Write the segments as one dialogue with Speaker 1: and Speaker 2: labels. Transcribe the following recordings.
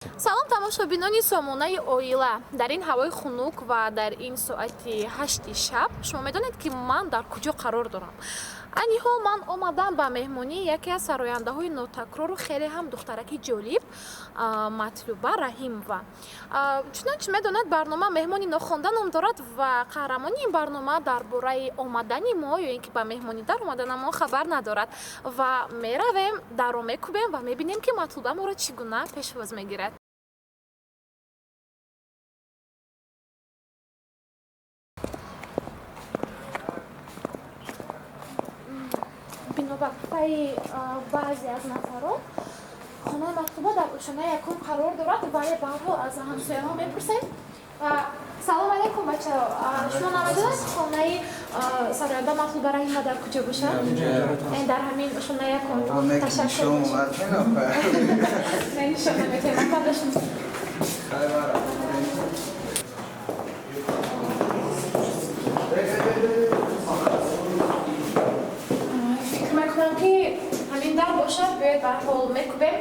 Speaker 1: Салом, тамошобинони сомонаи Оила. Дар ин ҳавои хунук ва дар ин соати 8-и шаб шумо медонед, ки ман дар куҷо қарор дорам. Айни ҳол ман омадам ба меҳмонии яке аз сарояндаҳои нотакрору хеле ҳам духтараки ҷолиб, Матлуба Раҳимова. Чунончи медонед, барнома «Меҳмони нохонда» ном дорад ва қаҳрамони ин барнома дар бораи омадани мо ё ин ки ба меҳмонӣ дар омаданамон хабар надорад. Ва меравем, дарро мекӯбем ва мебинем, ки Матлуба моро чӣ гуна пешвоз мегирад. Бино ба гуфтаи баъзе аз нафарон, хонаи Матлуба дар ошонаи якум қарор дорад, вале баъдҳо аз ҳамсояҳо мепурсем. Салом алейкум, бачаҳо. Шумо намедонед, хонаи сароянда Матлуба Раҳимова дар куҷо бошад? Дар ҳамин ошонаи якум. Ташаккур. Нишон наметавонам. Ман фикр мекунам, ки ҳамин дар бошад. Биёед, барҳол мекӯбем.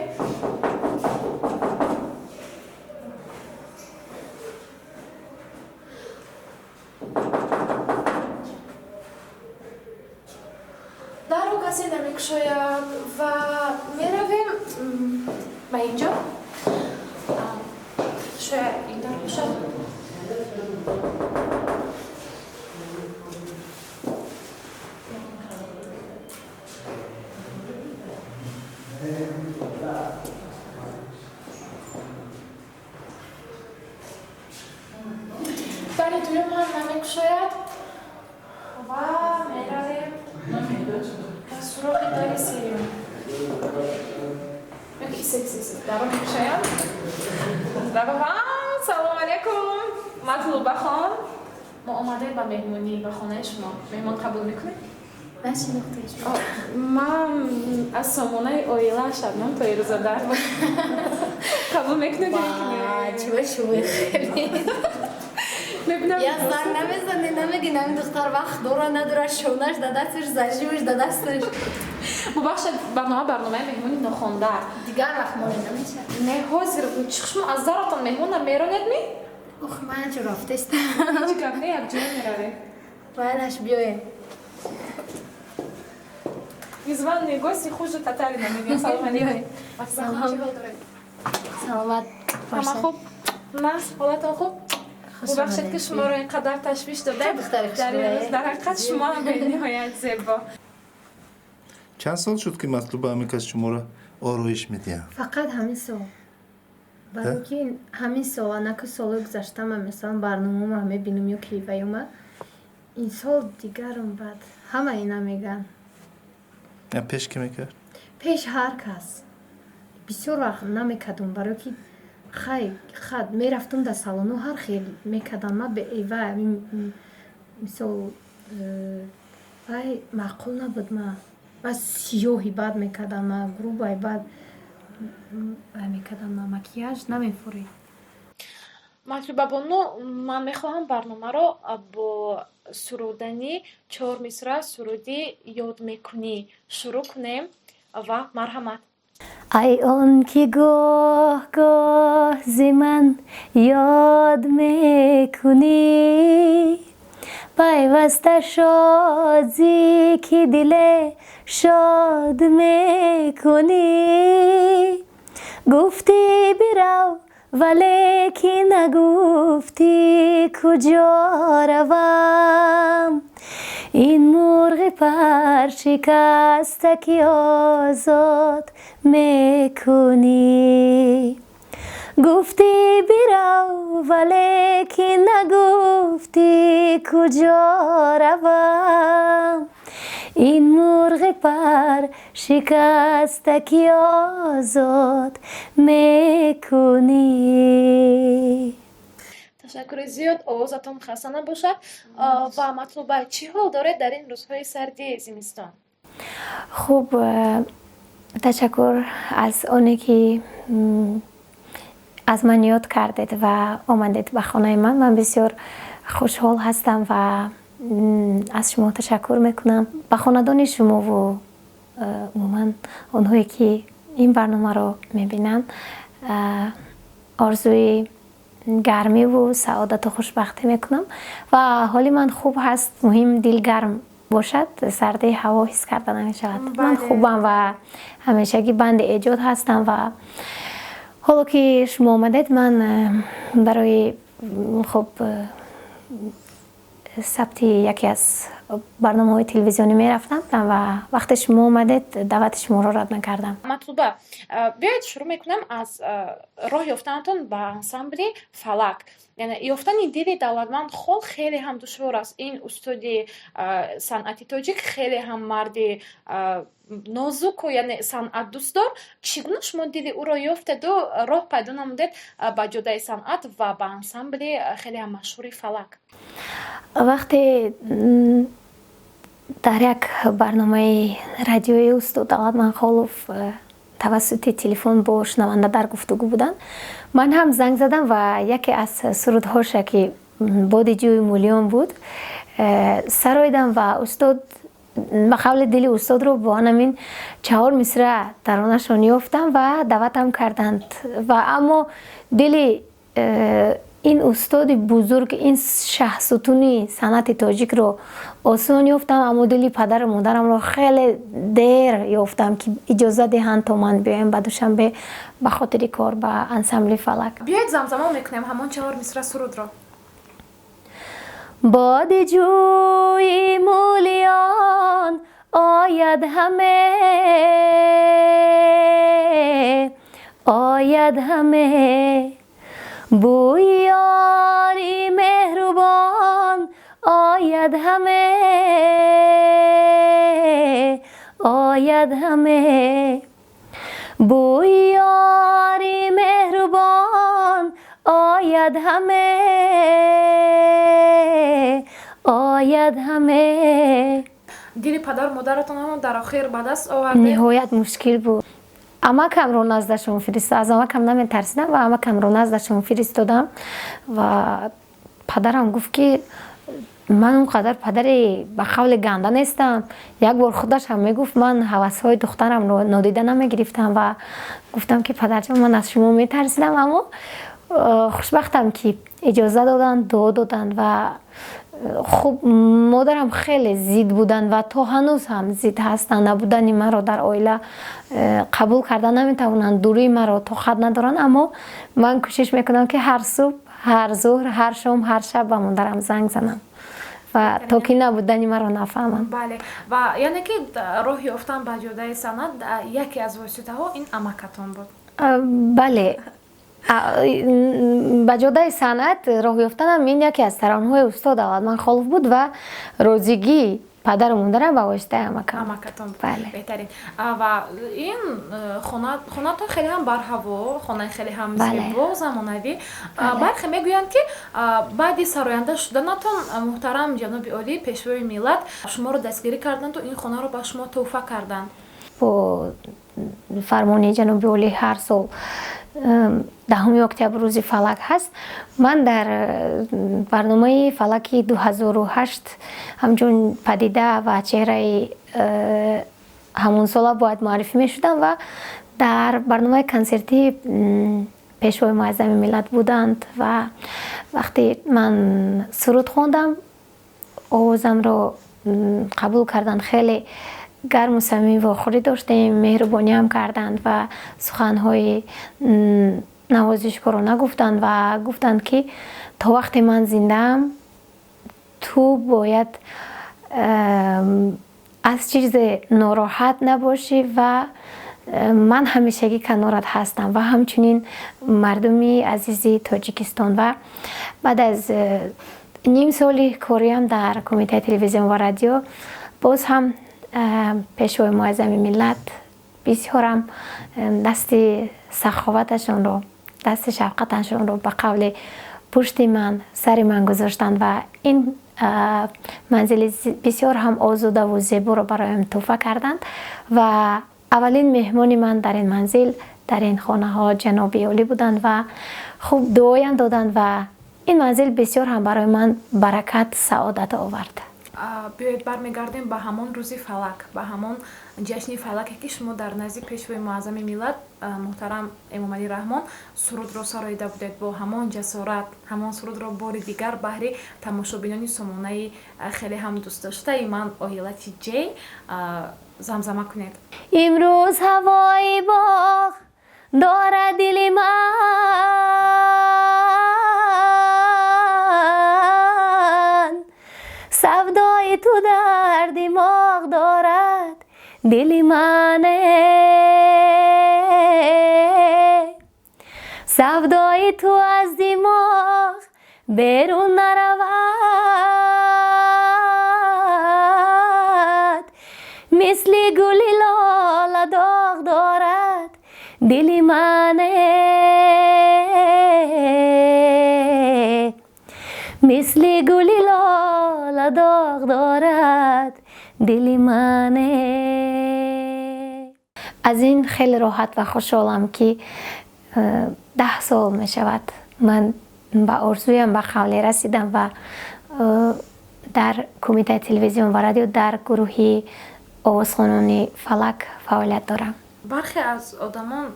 Speaker 1: Дарро касе намекушояд ва меравем ба инҷо. Шояд ин дар бошад. Дари дуюм ҳам намекушояд ва меравем ба суроғи дари сеюм. Даро мекушоянд. Салом алейкум, Матлубахон. Мо омадем ба меҳмонӣ ба хонаи шумо. Меҳмон қабул мекунед? Ман аз сомонаи Оила, Шабнам Тоирзода. Қабул мекунед ё ки не?
Speaker 2: Чиба шумои хеле.
Speaker 1: Мебинам.
Speaker 2: Я занг намезанӣ, намеги, нами духтар вақт дора, надора, шонаш да дасташ, зажимаш да дасташ.
Speaker 1: Бубахшед, барнома барномаи «Меҳмони нохонда».
Speaker 2: Дигар вақт моли намешавад.
Speaker 1: Не, ҳозир шумо аз даратон меҳмонам меронед ми?
Speaker 2: Ух, ман чо рафтестам.
Speaker 1: Ҳеҷ гап не, якҷоя меравем.
Speaker 2: Байлаш, биёем.
Speaker 1: Незваные гости хуже татарина мегӯям. Салом алейкум.
Speaker 2: Салом. Саломат.
Speaker 1: Ҳама хуб? Нас ҳолатон хуб? Бубахшед, ки шуморо ин қадар ташвиш додем.
Speaker 2: Духтари
Speaker 1: Дар ин рӯз дар ҳақиқат шумо ҳам бениҳоят зебо.
Speaker 3: Чанд сол шуд, ки Матлуба ҳамин кас шуморо ороиш медиҳад?
Speaker 4: Фақат ҳамин сол, барои ки ҳамин сол, анаку солҳои гузашта ман, масалан, барномаома мебинам ё клипаёма, ин сол дигарам. Баъд ҳама ина мегӯянд.
Speaker 3: Пеш ки мекард?
Speaker 4: Пеш ҳар кас бисёр вақт намекардум, барое ки хай хат мерафтум дар салону, ҳар хел мекардам. Ма ва мисол вай маъқул набуд. Ма ба сиёҳи бад мекардам, ма грубай бад вай мекардам, ма макияж намефурид.
Speaker 1: Матлубабону, ман мехоҳам барномаро бо сурудани чор мисра суруди «Ёд мекунӣ» шурӯъ кунем ва марҳамат.
Speaker 2: Ай он ки гоҳ гоҳ зи ман ёд мекунӣ, пайваста шодзӣ ки диле шод мекунӣ, гуфтӣ бирав, валеки нагуфтӣ куҷо равам. Ин мурғи паршикаста ки озод мекунӣ, гуфтӣ бирав, валеки нагуфтӣ куҷо равам. Ин мурғи пар шикаста ки озод мекунӣ.
Speaker 1: Ташаккури зиёд, овозатон хаста набошад. Ва Матлуба, чӣ ҳол доред дар ин рӯзҳои сарди зимистон?
Speaker 2: Хуб, ташаккур аз оне ки аз ман ёд кардед ва омадед ба хонаи ман. Ман бисёр хушҳол ҳастам ва аз шумо ташаккур мекунам, ба хонадони шумову умуман онҳое ки ин барномаро мебинанд. Орзуи гармиву саодату хушбахтӣ мекунам ва ҳоли ман хуб ҳаст. Муҳим дил гарм бошад, сардии ҳаво ҳис карда намешавад. Ман хубам ва ҳамешагӣ банди эҷод ҳастам. Ва ҳоло ки шумо омадед, ман барои хуб сабти яке аз барномаҳои телевизионӣ мерафтам ва вақте шумо омадед, даъвати шуморо рад накардам.
Speaker 1: Матлуба, биёед, шурӯъ мекунам аз роҳ ёфтанатон ба ансамбли «Фалак». Яъне ёфтани дили Давлатманд Хол хеле ҳам душвор аст. Ин устоди санъати тоҷик хеле ҳам марди нозуку, яъне санъатдӯстдор. Чӣ гуна шумо дили ӯро ёфтеду роҳ пайдо намудед ба ҷодаи санъат ва ба ансамбли хеле ҳам машҳури «Фалак»?
Speaker 2: Вақте дар як барномаи радиои устод Давлатманд Холов тавассути телефон бо шунаванда дар гуфтугӯ буданд, ман ҳам занг задам ва яке аз сурудҳоша, ки «Боди ҷӯи Мулиён» буд, сароидам ва устод, ба қавли, дили устодро бо ҳамин чаҳор мисра таронашон ёфтам ва даъватам карданд. Ва аммо дили ин устоди бузург, ин шаҳсутуни санъати тоҷикро осон ёфтам, аммо дили падару модарамро хеле дер ёфтам, ки иҷоза диҳанд, то ман биёям ба Душанбе ба хотири кор ба ансамбли «Фалак».
Speaker 1: Биёед, замзама мекунем ҳамон чаҳор мисра сурудро.
Speaker 2: Боди ҷӯи Мулиён ояд ҳаме, ояд ҳаме, бӯи ёри меҳрубон ояд ҳаме, ояд ҳаме, бӯи ёри меҳрубон ояд ҳаме, ояд ҳаме.
Speaker 1: Дили падару модаратон ҳам дар охир ба даст овардед?
Speaker 2: Ниҳоят мушкил буд. Амакамро наздашон фиристод. Аз амакам наметарсидам ва амакамро наздашон фиристодам ва падарам гуфт, ки ман он қадар падари, ба қавли, ганда нестам. Як бор худашам мегуфт, ман ҳавасҳои духтарамро нодида намегирифтам. Ва гуфтам, ки падарҷон, ман аз шумо метарсидам, аммо хушбахтам, ки иҷоза доданд, дуо доданд. Ва хуб, модарам хеле зид буданд ва то ҳанӯз ҳам зид ҳастанд. Набудани маро дар оила қабул карда наметавонанд, дурии маро тоқат надоранд. Аммо ман кӯшиш мекунам, ки ҳар субҳ, ҳар зуҳр, ҳар шом, ҳар шаб ба модарам занг занам ва то ки набудани маро нафаҳманд.
Speaker 1: Бале, ва яъне ки роҳ ёфтан ба ҷодаи санъат яке аз воситаҳо ин амакатон буд?
Speaker 2: Бале, ба ҷодаи санъат роҳ ёфтанам ин яке аз таронҳои устод Давлатманд Холов буд ва розигии падару модарам ба воситаи амакам.
Speaker 1: Амакатон. Беҳтарин. Ва ин хонатон хеле ҳам барҳаво, хонаи хеле ҳам зебо, замонавӣ. Бархе мегӯянд, ки баъди сароянда шуданатон муҳтарам ҷаноби олӣ, Пешвои миллат шуморо дастгирӣ карданду ин хонаро ба шумо тӯҳфа карданд.
Speaker 2: Бо фармони ҷаноби олӣ ҳар сол 10 октябр рӯзи Фалак ҳаст. Ман дар барномаи Фалаки 2008 ҳамчун падида ва чеҳраи ҳамон сола бояд муаррифӣ мешудам ва дар барномаи консертӣ Пешвои муаззами миллат буданд. Ва вақте ман суруд хондам, овозамро қабул карданд, хеле гарму самимӣ вохӯрӣ доштем, меҳрубониам карданд ва суханҳои навозишкорона гуфтанд ва гуфтанд, ки то вақте ман зиндаам, ту бояд аз чизе нороҳат набошӣ ва ман ҳамешагӣ канорат ҳастам ва ҳамчунин мардуми азизи Тоҷикистон. Ва баъд аз ним соли кориам дар Кумитаи телевизион ва радио боз ҳам Пешвои муаззами миллат бисёрам дасти саховаташонро, дасти шафқаташонро, ба қавли, пушти ман, сари ман гузоштанд ва ин манзили бисёр ҳам озодаву зеборо бароям тӯҳфа карданд. Ва аввалин меҳмони ман дар ин манзил, дар ин хонаҳо ҷаноби олӣ буданд ва хуб дуоям доданд ва ин манзил бисёр ҳам барои ман баракат, саодат овард.
Speaker 1: Биёед, бармегардем ба ҳамон рӯзи Фалак, ба ҳамон Ҷашни Фалаке, ки шумо дар назди Пешвои Муаззами миллат муҳтарам Эмомалӣ Раҳмон сурудро сароида будед, бо ҳамон ҷасорат ҳамон сурудро бори дигар баҳри тамошобинони сомонаи хеле ҳам дӯстдоштаи ман Оила Тиҷей замзама кунед.
Speaker 2: Имрӯз ҳавои боғ дорад дили ман, савдои ту дар димоғ дорад дили ман, савдои ту аз димоғ берун наравад, мисли гули лола доғ дорад дили ман, мисли гули лола доғ дорад дили ман. Аз ин хеле роҳат ва хушҳолам, ки 10 сол мешавад ман ба орзуям, ба қавле расидам ва дар Кумитаи телевизион ва радио дар гурӯҳи овозхонони Фалак фаъолият дорам.
Speaker 1: Бархе аз одамон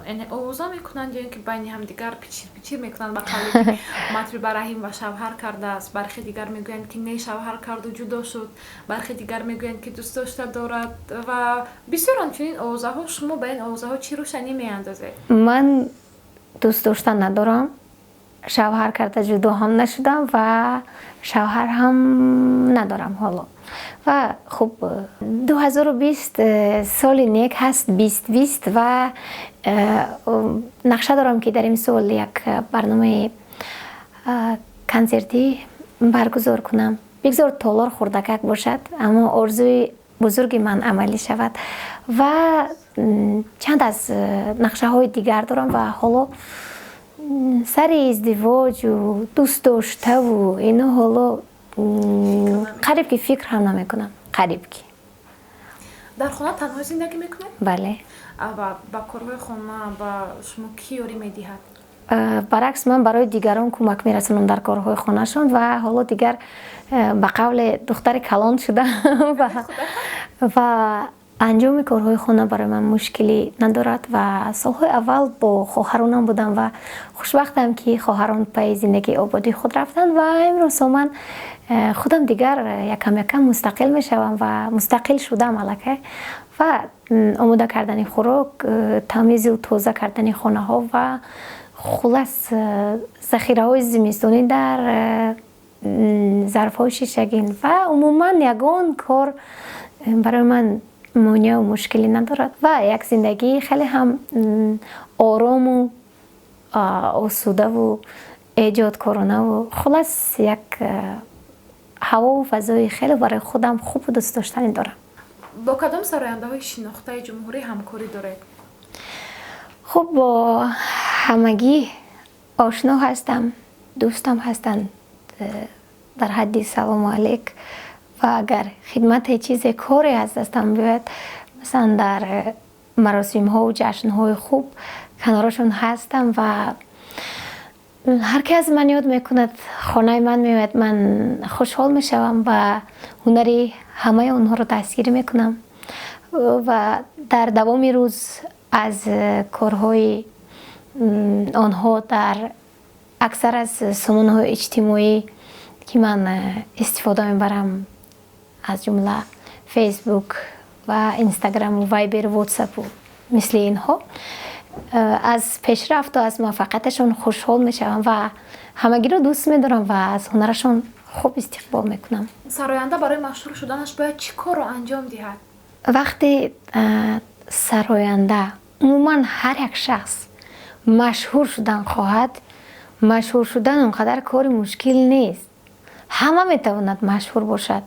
Speaker 1: яъне овоза мекунанд ё ин ки байни ҳамдигар пичир пичир мекунанд, ба қавле ки Матлуба Раҳим ва шавҳар кардааст, бархе дигар мегӯянд, ки не, шавҳар карду ҷудо шуд, бархе дигар мегӯянд, ки дӯст дошта дорад ва бисёранд чунин овозаҳо. Шумо ба ин овозаҳо чӣ рӯшанӣ меандозед?
Speaker 2: Ман дӯст дошта надорам, шавҳар карда ҷудо ҳам нашудам ва шавҳар ҳам надорам ҳоло. Ва хуб, 2020 соли нек ҳаст, 2020, ва нақша дорам, ки дар ин сол як барномаи консертӣ баргузор кунам. Бигзор толор хурдакак бошад, аммо орзуи бузурги ман амалӣ шавад. Ва чанд аз нақшаҳои дигар дорам ва ҳоло сари издивоҷу дӯст доштаву ино ҳоло қариб ки фикр ҳам намекунам, қариб ки.
Speaker 1: Дар хона танҳо зиндагӣ мекунед?
Speaker 2: Бале.
Speaker 1: Ва ба корҳои хона ба шумо кӣ ёрӣ медиҳад?
Speaker 2: Баръакс, ман барои дигарон кӯмак мерасонам дар корҳои хонашон ва ҳоло дигар ба қавле духтари калон шудам ва анҷоми корҳои хона барои ман мушкилӣ надорад. Ва солҳои аввал бо хоҳаронам будам ва хушбахтам, ки хоҳарон пайи зиндагии ободии худ рафтанд ва имрӯзҳо ман худам дигар якам якам мустақил мешавам ва мустақил шудам аллакай ва омода кардани хӯрок, тамизу тоза кардани хонаҳо ва хулас захираҳои зимистонӣ дар зарфҳои шишагин ва умуман ягон кор барои ман монеаву мушкилӣ надорад ва як зиндагии хеле ҳам орому осудаву эҷодкоронаву хулас як ҳавову фазои хеле барои худам хубу дӯстдоштанӣ дорам.
Speaker 1: Бо кадом сарояндаҳои шинохтаи ҷумҳурӣ ҳамкорӣ доред?
Speaker 2: Хуб, бо ҳамагӣ ошно ҳастам, дӯстам ҳастанд дар ҳадди салому алейк ва агар хидмате, чизе, коре аз дастам биёяд, масалан дар маросимҳову ҷашнҳои хуб канорашон ҳастам ва ҳар ки аз ман ёд мекунад, хонаи ман меояд, ман хушҳол мешавам ва ҳунари ҳамаи онҳоро дастгирӣ мекунам ва дар давоми рӯз аз корҳои онҳо дар аксар аз сомонаҳои иҷтимоӣ, ки ман истифода мебарам, аз ҷумла Фейсбук ва Инстаграму Вайбер, Ватсапу мисли инҳо, аз пешрафту аз муваффақияташон хушҳол мешавам ва ҳамагиро дӯст медорам ва аз ҳунарашон хуб истиқбол мекунам.
Speaker 1: Сароянда барои машҳур шуданаш бояд чӣ корро анҷом диҳад?
Speaker 2: Вақте сароянда, умуман ҳар як шахс машҳур шудан хоҳад, машҳур шудан он қадар кори мушкил нест, ҳама метавонад машҳур бошад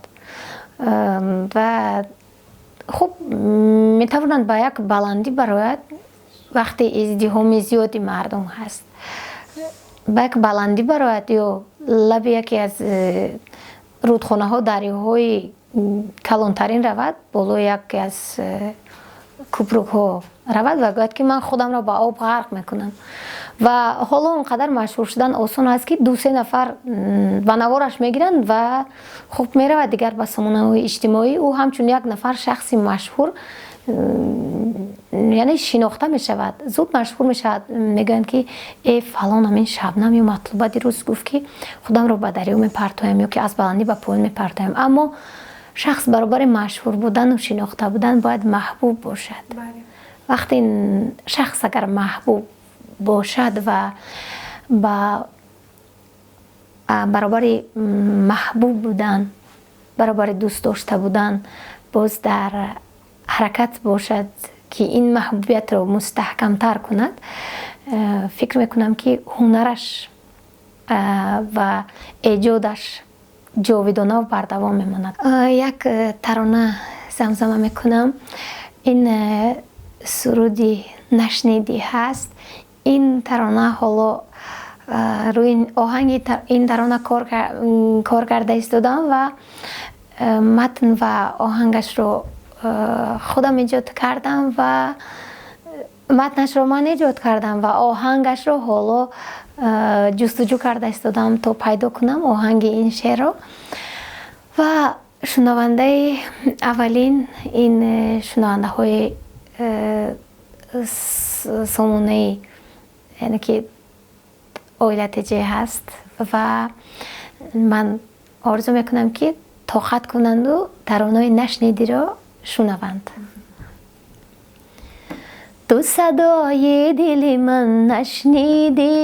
Speaker 2: ва хуб метавонад ба як баландӣ барояд. Вақте издиҳоми зиёди мардум ҳаст, ба як баландӣ барояд ё лаби яке аз рӯдхонаҳо, дарёҳои калонтарин равад, болои яке аз купрукҳо равад ва гӯяд, ки ман худамро ба об ғарқ мекунам. Ва ҳоло он қадар машҳур шудан осон аст, ки ду-се нафар ба навораш мегиранд ва хуб меравад дигар ба сомонаҳои иҷтимоӣ. Ӯ ҳамчун як нафар шахси машҳур, яъне шинохта мешавад, зуд машҳур мешавад. Мегӯянд, ки э, фалон, ҳамин Шабнам ё Матлуба дирӯз гуфт, ки худамро ба дарё мепартоям ё ки аз баландӣ ба поён мепартоям. Аммо шахс баробари машҳур будану шинохта будан бояд маҳбуб бошад. Вақте шахс агар маҳбуб бошад ва ба баробари маҳбуб будан, баробари дӯст дошта будан, боз дар ҳаракат бошад, ки ин маҳбубиятро мустаҳкамтар кунад, фикр мекунам, ки ҳунараш ва эҷодаш ҷовидона бардавом мемонад. Як тарона замзама мекунам. Ин суруди «Нашнидӣ» ҳаст. Ин тарона ҳоло рӯи оҳанги ин тарона кор карда истодам ва матн ва оҳангашро худам эҷод кардам ва матнашро ман эҷод кардам ва оҳангашро ҳоло ҷустуҷӯ карда истодам, то пайдо кунам оҳанги ин шеърро. Ва шунавандаи аввалин ин шунавандаҳои сомонаи, яъне ки Оила ТЖ ҳаст ва ман орзу мекунам, ки тоқат кунанду таронаи «Нашнидиро» шунаванд. Ту садои дили ман нашнидӣ,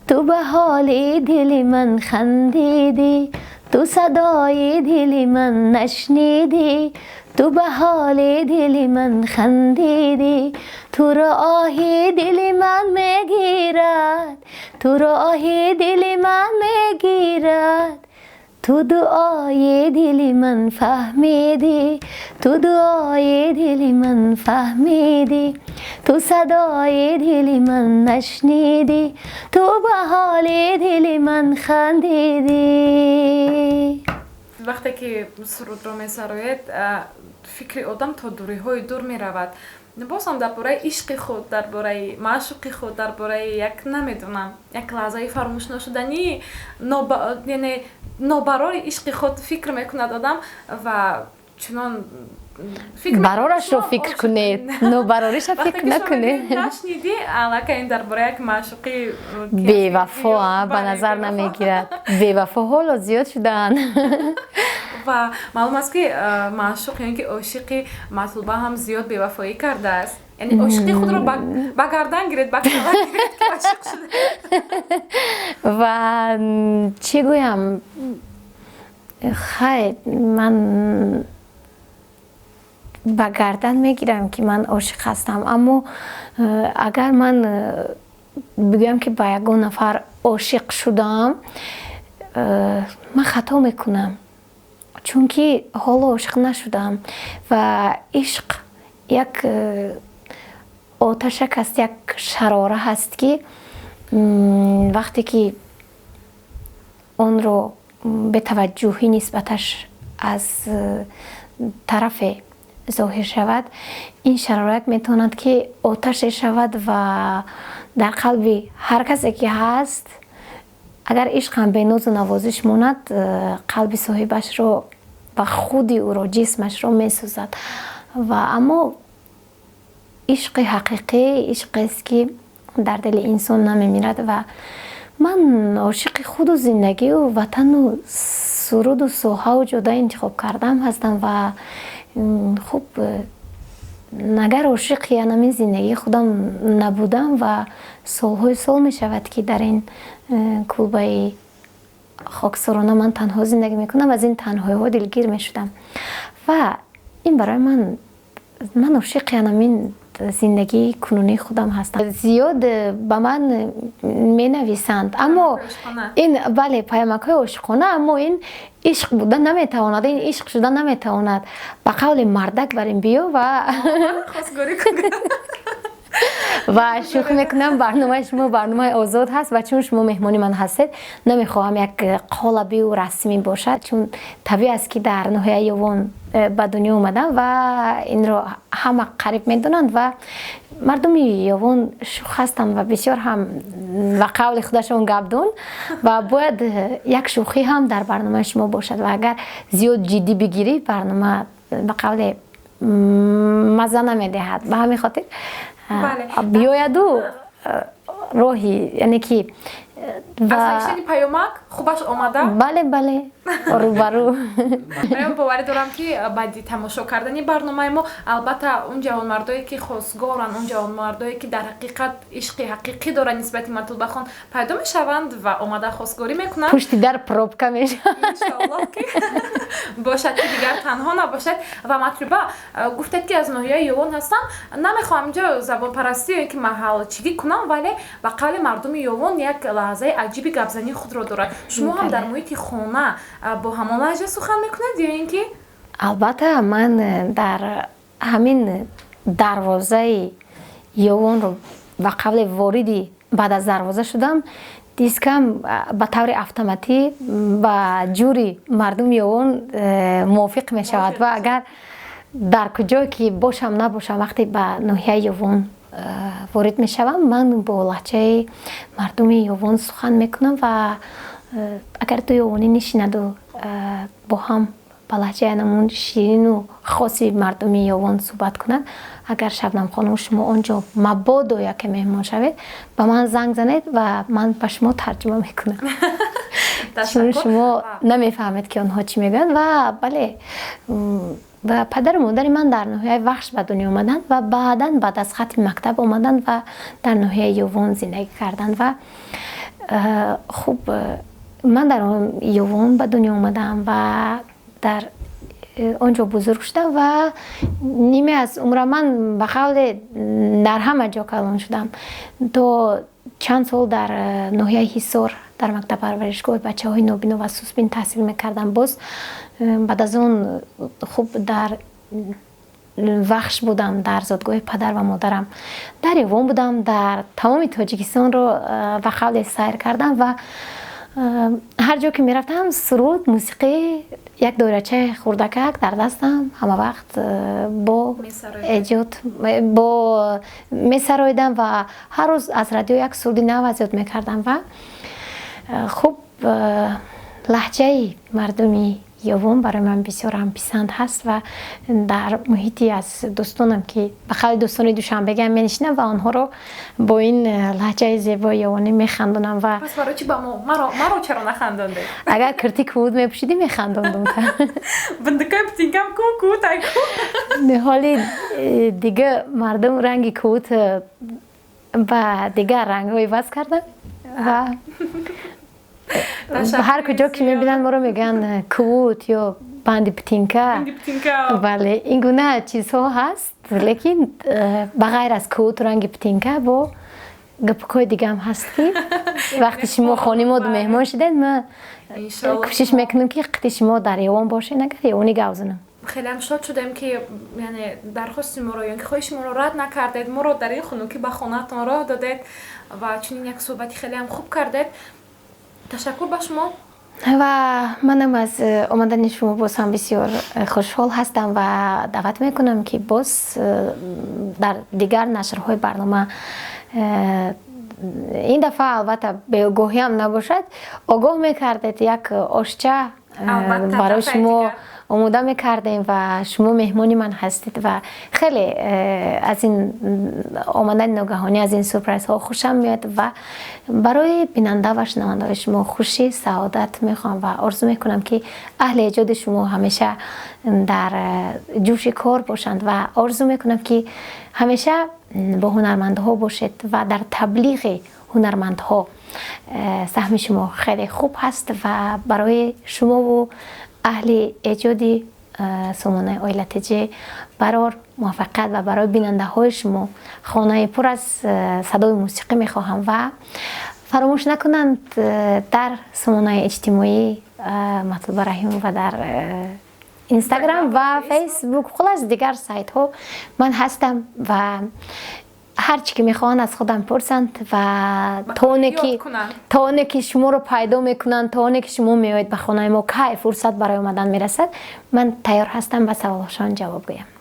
Speaker 2: ту ба ҳоли дили ман хандидӣ. Ту садои дили ман нашнидӣ, ту ба ҳоли дили ман хандидӣ. Туро оҳи дили ман мегирад, туро оҳи дили ман мегирад. Ту дуои дили ман фаҳмидӣ, ту дуои дили ман фаҳмидӣ. Ту садои дили ман нашнидӣ, ту ба ҳоли дили ман хандидӣ.
Speaker 1: Вақте ки сурудро месароед, фикри одам то дуриҳои дур меравад. Бозам дар бораи ишқи худ, дар бораи маъшуқи худ, дар бораи як, намедонам, як лаҳзаи фаромӯшнашуданӣ, яъне нобарори ишқи худ фикр мекунад одам ва чунон.
Speaker 2: Барорашро фикр кунед, нобарориша фикр накунед.
Speaker 1: Нашнидӣ, аллакай ин дар бораи як маъшуқи
Speaker 2: бевафо ба назар намегирад. Бевафо ҳоло зиёд шудаанд.
Speaker 1: Ва маълум аст, ки маъшуқ ё ин ки ошиқи Матлуба ҳам зиёд бевафоӣ кардааст. Яъне ошиқи худро ба гардан гиред, ба кала гиред, ки ошиқ шуда.
Speaker 2: Ва чӣ гӯям, хай, ман ба гардан мегирам, ки ман ошиқ ҳастам. Аммо агар ман бигӯям, ки ба ягон нафар ошиқ шудам, ман хато мекунам, чунки ҳоло ошиқ нашудам. Ва ишқ як оташак аст, як шарора ҳаст, ки вақте ки онро бетаваҷҷӯҳӣ нисбаташ аз тарафе зоҳир шавад, ин шарорак метавонад, ки оташе шавад ва дар қалби ҳар касе ки ҳаст, агар ишқ ҳам бенозу навозиш монад, қалби соҳибашро ва худи ӯро, ҷисмашро месӯзад. Ва аммо ишқи ҳақиқӣ ишқест, ки дар дили инсон намемирад. Ва ман ошиқи худу зиндагию ватану суруду соҳаву ҷода интихоб кардаам ҳастам. Ва хуб, агар ошиқи анамин зиндагии худам набудам, ва солҳои сол мешавад, ки дар ин кулбаи хоксорона ман танҳо зиндагӣ мекунам, аз ин танҳоиҳо дилгир мешудам. Ва ин барои ман, ман ошиқи анамин зиндагии кунунии худам ҳастам. Зиёд ба ман менависанд, аммо ин, бале, паёмакҳои ошиқона, аммо ин ишқ буда наметавонад, ин ишқ шуда наметавонад. Ба қавли мардак, бар ин биё ва
Speaker 1: хостгорӣ.
Speaker 2: Ва шӯхӣ мекунам, барномаи шумо барномаи озод ҳаст ва чун шумо меҳмони ман ҳастед, намехоҳам як қолабию расмӣ бошад, чун табиӣ аст, ки дар ноҳияи Ёвон ба дунё омадам ва инро ҳама қариб медонанд ва мардуми Ёвон шӯх ҳастанд ва бисёр ҳам ба қавли худашон гапдон ва бояд як шӯхӣ ҳам дар барномаи шумо бошад ва агар зиёд ҷиддӣ бигирӣ, барнома ба қавле мазза намедиҳад. Ба ҳамин хотир биёяду роҳи, яъне ки
Speaker 1: аз навиштани паёмак хубаш омада.
Speaker 2: Бале, рӯбарӯ.
Speaker 1: Ман боварӣ дорам, ки баъди тамошо кардани барномаи мо, албатта, он ҷавонмардое, ки хостгоранд, он ҷавонмардое, ки дар ҳақиқат ишқи ҳақиқӣ доранд нисбати Матлубахон, пайдо мешаванд ва омада хостгорӣ мекунанд.
Speaker 2: Пушти дар пробка мешавад.
Speaker 1: Иншоаллоҳ, ки бошад, ки дигар танҳо набошад. Ва Матлуба, гуфтед, ки аз ноҳияи Ёвон ҳастам. Намехоҳам инҷо забонпарастӣ ё ки маҳалчигӣ кунам, вале ба қавли мардуми Ёвон як лаҳзаи аҷиби гапзании худро дорад. Шумо ҳам дар муҳити хона бо ҳамон лаҳҷа сухан мекунед ё ин ки?
Speaker 2: Албатта, ман дар ҳамин дарвозаи Ёвонро ба қавле вориди баъд аз дарвоза шудам, дискам ба таври автоматӣ ба ҷури мардуми Ёвон мувофиқ мешавад. Ва агар дар куҷое ки бошам, набошам, вақте ба ноҳияи Ёвон ворид мешавам, ман бо лаҳҷаи мардуми Ёвон сухан мекунам. Ва агар ду ёвонӣ нишинаду бо ҳам ба лаҳҷаи анамун ширину хоси мардуми Ёвон суҳбат кунад, агар, Шабнам хонум, шумо он ҷо мабодо яке меҳмон шавед, ба ман занг занед ва ман ба шумо тарҷума мекунам, чун шумо намефаҳмед, ки онҳо чӣ мегӯянд. Ва бале, ва падару модари ман дар ноҳияи Вахш ба дунё омаданд ва баъдан баъд аз хатми мактаб омаданд ва дар ноҳияи Ёвон зиндагӣ карданд. Ва хуб, ман дар Ёвон ба дунё омадам ва дар он ҷо бузург шудам ва ниме аз умра ман ба қавле дар ҳама ҷо калон шудам. То чанд сол дар ноҳияи Ҳисор дар мактабпарваришгоҳи бачаҳои нобино ва сусбин таҳсил мекардам. Боз баъд аз он, хуб, дар Вахш будам, дар зодгоҳи падар ва модарам, дар Ёвон будам, дар тамоми Тоҷикистонро ба қавле сайр кардам ва ҳар ҷо ки мерафтам, суруд, мусиқӣ, як доирачаи хурдакак дар дастам, ҳама вақт бо эҷод бо месароидам ва ҳар рӯз аз радио як суруди нав аз ёд мекардам. Ва хуб, лаҳҷаи мардуми Ёвон барои ман бисёр ҳам писанд ҳаст ва дар муҳити аз дӯстонам, ки ба қавли дӯстони душанбегиам менишинам ва онҳоро бо ин лаҳҷаи зебои ёвонӣ механдонам ва
Speaker 1: Пас барои чӣ ба мо, маро чаро нахандондед?
Speaker 2: Агар кирти кувут мепӯшидӣ, механдондум.
Speaker 1: Биндикаи птинкам ку, кутай ку.
Speaker 2: Ҳоли дига мардум ранги кувут ба дигар рангҳо иваз карданд ва ҳар куҷо ки мебинанд, моро мегӯянд кувут ё банди птинка. Бале, ин гуна чизҳо ҳаст, лекин ба ғайр аз кувут, ранги птинка, бо гапакҳои дигаам ҳаст, ки вақти шумо хонимоду меҳмон шудед, ман кӯшиш мекунам, ки қити шумо дар Ёвон бошед, агар ёвонӣ гап занам.
Speaker 1: Хелеам шод шудем, ки яъне дархости моро ё ки хоҳиши моро рад накардед, моро дар ин хунукӣ ба хонаатон роҳ додед ва чунин як суҳбати хелеам хуб кардед. Ташаккур ба шумо.
Speaker 2: Ва манам аз омадани шумо боз ҳам бисёр хушҳол ҳастам ва даъват мекунам, ки боз дар дигар нашрҳои барнома, ин дафъа албатта бегоҳиам набошад, огоҳ мекардед, як ошча барои шумо омода мекардем. Ва шумо меҳмони ман ҳастед ва хеле аз ин омадани ногаҳонӣ, аз ин сюрпризҳо хушам меояд ва барои бинанда ва шунавандаҳои шумо хушӣ, саодат мехоҳам ва орзу мекунам, ки аҳли эҷоди шумо ҳамеша дар ҷӯши кор бошанд ва орзу мекунам, ки ҳамеша бо ҳунармандҳо бошед ва дар таблиғи ҳунармандҳо саҳми шумо хеле хуб ҳаст. Ва барои шумову аҳли эҷоди сомонаи Оила ТЖ барор муваффақият ва барои бинандаҳои шумо хонаи пур аз садои мусиқӣ мехоҳам. Ва фаромӯш накунанд, дар сомонаи иҷтимоӣ Матлуба Раҳимова дар Инстаграм ва Фейсбук, хулас, дигар сайтҳо ман ҳастам ва Ҳар чӣ ки мехоҳанд, аз худам пурсанд ва
Speaker 1: Ёд кунанд.
Speaker 2: То оне ки шуморо пайдо мекунанд, то оне ки шумо меоед ба хонаи мо, кай фурсат барои омадан мерасад, ман тайёр ҳастам ба саволҳошон ҷавоб гӯям.